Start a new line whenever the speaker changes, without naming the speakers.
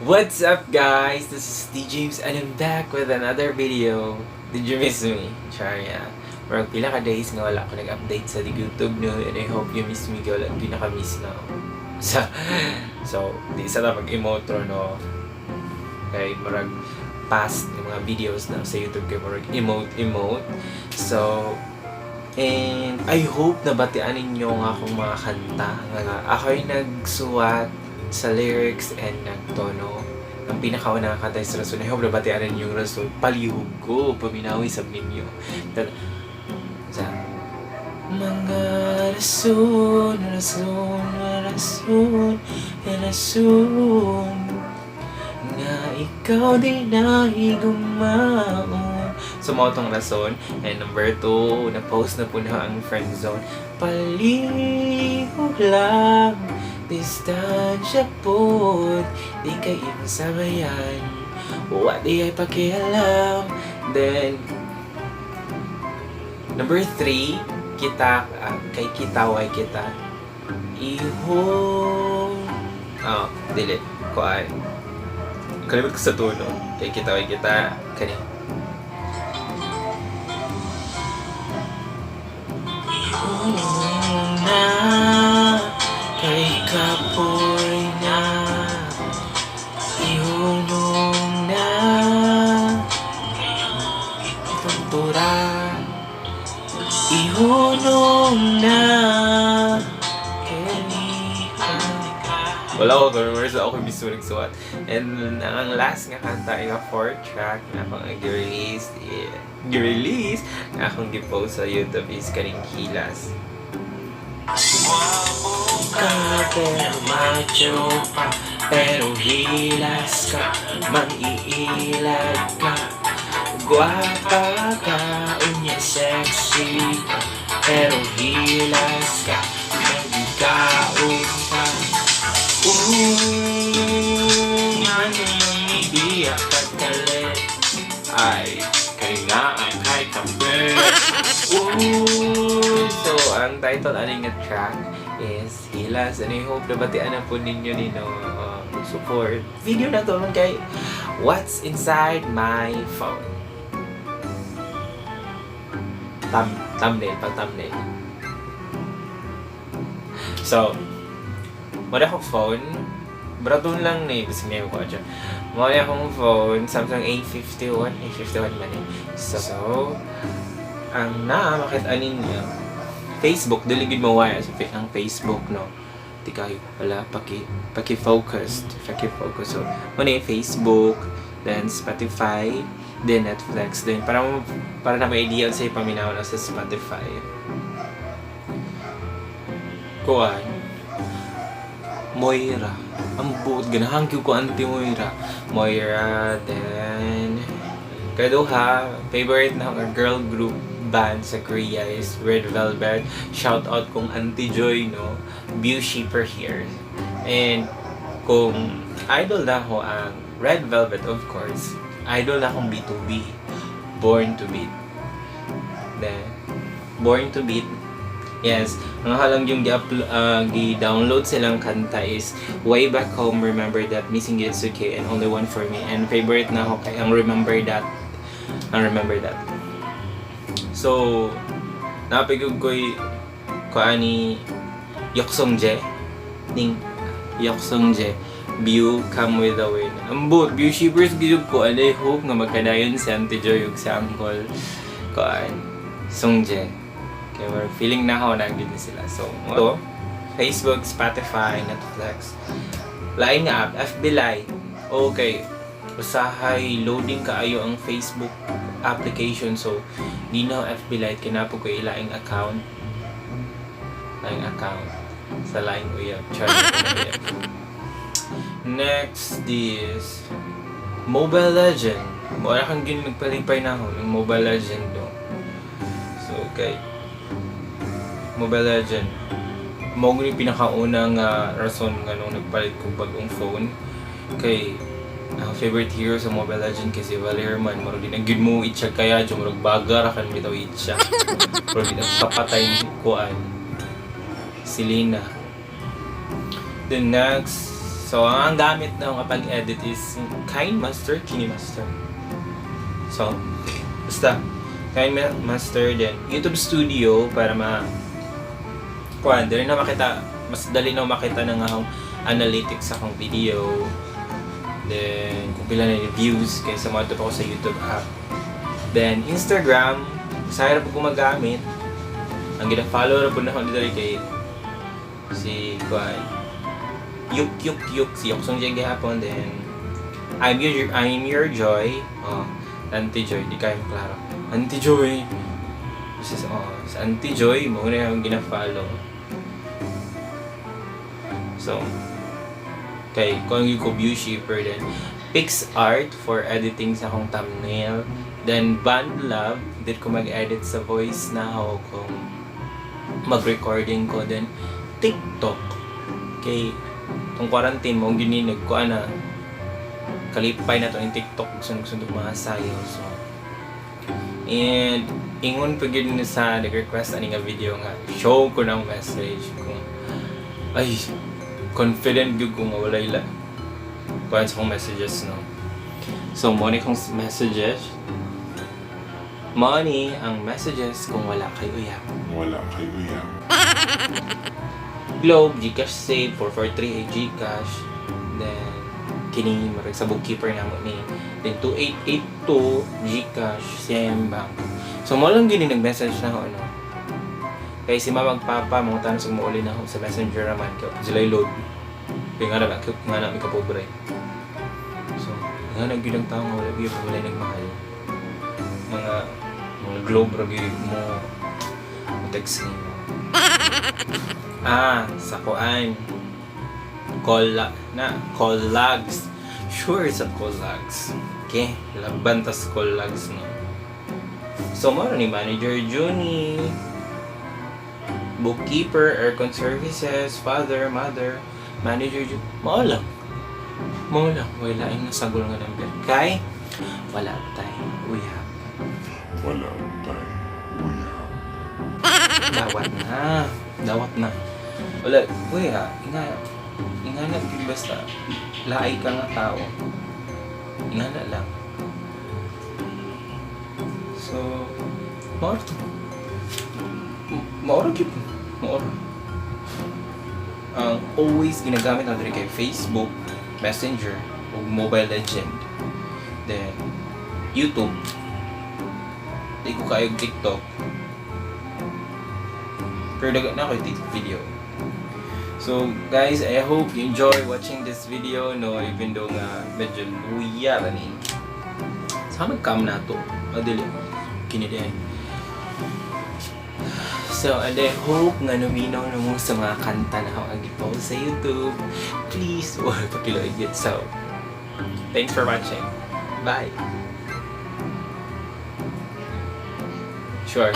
What's up, guys? This is D James and I'm back with another video. Did you miss me? Char, yeah. Murag pila ka days nga wala ko nag-update sa YouTube, no, and I hope you miss me kay wala gyud naka-miss na. So, di sa ta mag-emote, no. Kay murag past yung mga videos na sa YouTube kay murag emote emote. So, and I hope nabatian ninyo nga akong mga kanta. Nga ako'y nagsuwat sa lyrics and nagtono. Ang pinakauna nga kanta is "Rason." I hope nabatian ninyo yung "Rason." Palihog ko, paminawi sa ninyo. Sa mga rason, rason, rason, rason nga ikaw di na higumaon. So, mao tong "Rason." And number two, na-post na po na ang "Friend Zone." Palihog lang, distansya po, di kay masabayan. Wa di ay pakialam. Then, number three, kita, kay "Kita Way Kita." Ihong, oh, dili, kuan. Kalimot ko sa tono. Kay "Kita Way Kita," kani. Ihunong na, kay kapoy na. Ihunong na, tuntura. Ihunong na, kay wala ko remember sa ako mismo nagsuwat. And ang last nga kanta ay nga fourth track na akong gi-release, yeah, gi-release nga akong gi-post sa YouTube is kaning "Hilas." Ka pero macho pa, pero hilas ka, mang-iilag ka. Gwapa ka, unya sexy ka, pero hilas ka, magkaon ka. Uy, ano mangibiya ka kalit? Ay, kay nga ang kay kape. Uy, so ang title ani nga track is "Hilas" and I hope nabatian na po ninyo nino support. Video na to man kay what's inside my phone. Thumbnail, pag thumbnail. So, wala akong phone. Baraton lang ni, bisag ngayon ko dyan. Wala akong phone, Samsung A51, A51 man eh. So, ang na, makita ninyo, Facebook, dili gid mawaya sa ang Facebook, no. Di kayo, wala, paki-focused, paki-focus. So, muna yung Facebook, then Spotify, then Netflix, then para na may idea sa ipaminaw na sa Spotify. Kuan, Moira. Ang buot, ganahan ko Auntie Moira. Moira, then kaduha, favorite na akong girl group band sa Korea is Red Velvet. Shout out kong Auntie Joy, no? View shipper here. And kung idol na ako ang Red Velvet, of course, idol na akong BTOB. Born to Beat. Then, Born to Beat. Yes, ang halang yung gi-download silang kanta is Way Back Home, Remember That, Missing You It's Okay, and Only One For Me. And favorite na ako kay ang Remember That. Ang Remember That. So, napigog ko'y ko ani Yok Sung-jae. Ning Yok Sung-jae. View Come With The Wind. Ambot, view shippers gyud ko and I hope nga magkadayon si Auntie Joy ug si Uncle kuan Sungjae. Kaya we're feeling na ako na gyud sila. So, to, Facebook, Spotify, Netflix. Lain nga app, FB Lite. Okay. Usahay loading kaayo ang Facebook application, so di na ako FB Lite, kinapog ko ilaing account. Laing account sa laing uyab. Char, uyab. Next is Mobile Legend. Wala kang gin nagpalipay na ako ng Mobile Legend do. So, okay. Mobile Legend. Mao ni pinakaunang rason nga nung nagpalit ko bagong phone kay ang favorite hero sa Mobile Legend kasi Valir man, murag di na gyud mo itsa kaya jud, murag baga ra kan bitaw itsa. Murag di na papatay ni kuan Selena. The next So, ang gamit na kapag edit is KineMaster, KineMaster. So, basta, KineMaster then YouTube Studio para ma kuan, dali na makita, mas dali na makita ng akong analytics sa akong video. Then, kung pila na yung views, kaysa mo pa ako sa YouTube app. Then, Instagram, usahay ra po gumagamit. Ang gina-follow ra po na ako dito kay si kuan, Yuk Yuk Yuk, si Yok Sung Jae gihapon. Then, I'm Your Joy. Oh, Auntie Joy, di kayo klaro. Auntie Joy. Basta, oh, sa Auntie Joy, mo na yung gina-follow. So, kay kung yung ko view shipper, then PicsArt for editing sa akong thumbnail. Then BandLab, dito ko mag-edit sa voice na ako kung mag-recording ko. Then TikTok. Kay kung quarantine mo, gininig ko ana kalipay na to yung TikTok, sunog-sunog mga sayo. So, and ingon pa gyud ni sa nag-request ani nga video nga show ko ng message kung ay confident gyud ko nga walay la kuan sa akong messages, no. So mo ni kong messages, money ang messages kung wala kay uyab.
Wala kay uyab.
Globe, GCash Save, 443 GCash. Then, kini marag sa bookkeeper namo ni. Then, 2882, GCash, CM Bank. So, mo lang gini nag-message na ako, ano. Kay si mama magpapa, mga tanong sa muuli na ako sa Messenger naman. Kaya sila load. Kaya nga na, kaya nga na, may kapobre. So, nga na gyud ang tao nga wala gyud, wala nagmahal. Mga Globe ra gyud mo mo text nimo. Ah, sa kuan. Call na, call logs. Sure sa call logs. Okay, laban tas call logs, no. So mo ni Manager Juni, bookkeeper, aircon services, father, mother, manager Juni. Mao lang. Mao lang, wala yung nasagol nga number. Kay wala tay uyab.
Wala tay uyab.
Dawat na. Dawat na. Wala, uy ha, inga, inga na, gyud basta, laay ka nga tao. Inga na lang. So, maoro to. Maoro gyud. Maoro. Ang always ginagamit na diri kay Facebook, Messenger, ug Mobile Legend. Then, YouTube. Di ko kayo TikTok. Pero daga na ako yung TikTok video. So, guys, I hope you enjoy watching this video, no? Even though nga medyo luya ra ni. Sa mag-cam na to. Madali. Kini din. So, and I hope nga naminaw na mo sa mga kanta na ako ang i-post sa YouTube. Please, or pakiloig it. So, thanks for watching. Bye! Sure.